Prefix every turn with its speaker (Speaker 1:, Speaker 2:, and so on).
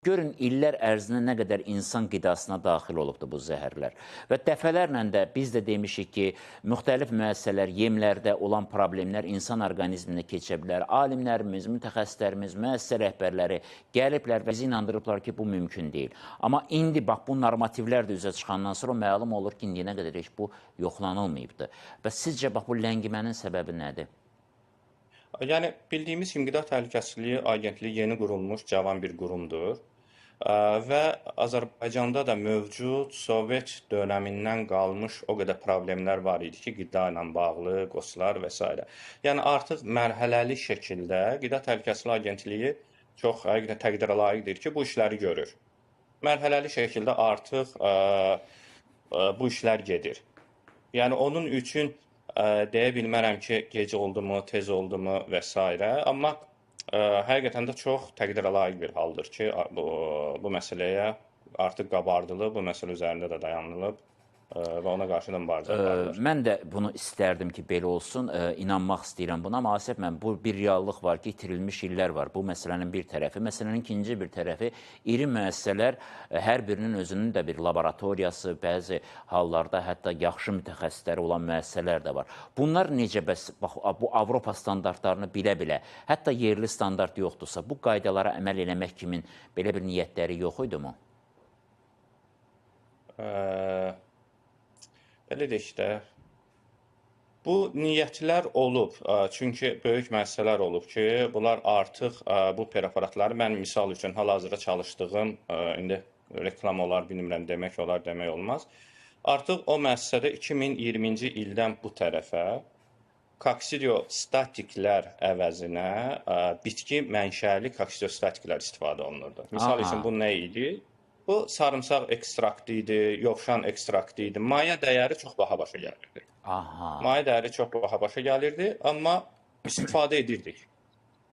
Speaker 1: Görün, illər ərzində nə qədər insan qidasına daxil olubdur bu zəhərlər. Və dəfələrlə də biz də demişik ki, müxtəlif müəssisələr, yemlərdə olan problemlər insan orqanizminə keçə bilər. Alimlərimiz, mütəxəssislərimiz, müəssisə rəhbərləri gəliblər və bizi inandırıblar ki, bu mümkün deyil. Amma indi bax, bu normativlər də üzə çıxandan sonra məlum olur ki, indiyənə qədər heç bu yoxlanılmayıbdır. Və sizcə bax, bu ləngimənin səbəbi nədir?
Speaker 2: Yəni, bildiyimiz kimi Qida Təhlükəsizliyi Agentliyi yeni qurulmuş cavan bir qurumdur. Və Azərbaycanda da mövcud Sovet dönəmindən qalmış o qədər problemlər var idi ki, qida ilə bağlı, qoslar və s. Yəni, artıq mərhələli şəkildə Qida Təhlükəsizliyi Agentliyi çox həqiqətən təqdirə layiqdir ki, bu işləri görür. Mərhələli şəkildə artıq bu işlər gedir. Yəni, onun üçün deyə bilmərəm ki, gec oldu mu, tez oldu mu və s. Amma həqiqətən də çox təqdirə layiq bir haldır ki, bu məsələyə artıq qabardılıb, bu məsələ üzərində də dayanılıb və ona qarşı da mübarizə aparılır.
Speaker 1: Mən də bunu istərdim ki, belə olsun, inanmaq istəyirəm buna. Amma Asif mən, bu bir reallıq var ki, itirilmiş illər var. Bu məsələnin bir tərəfi. Məsələnin ikinci bir tərəfi, iri müəssisələr hər birinin özünün də bir laboratoriyası, bəzi hallarda hətta yaxşı mütəxəssisləri olan müəssisələr də var. Bunlar necə bəs, bax, bu Avropa standartlarını bilə-bilə, hətta yerli standart yoxdursa, bu qaydalara əməl eləmək kimin belə bir niyyətləri yox idi mu?
Speaker 2: Belə deyək də, bu niyyətlər olub, çünki böyük müəssisələr olub ki, bunlar artıq bu preparatları, mən misal üçün hal-hazırda çalışdığım, indi reklam olar, bilmirəm, demək olar, demək olmaz. Artıq o müəssisədə 2020-ci ildən bu tərəfə koksidiostatiklər əvəzinə bitki mənşəli koksidiostatiklər istifadə olunurdu. Misal üçün, bu nə idi? Bu sarımsaq ekstraktı idi, yovşan ekstraktı idi. Maya dəyəri çox baha başa gəlirdi. Maya dəyəri çox baha başa gəlirdi, amma istifadə edirdik.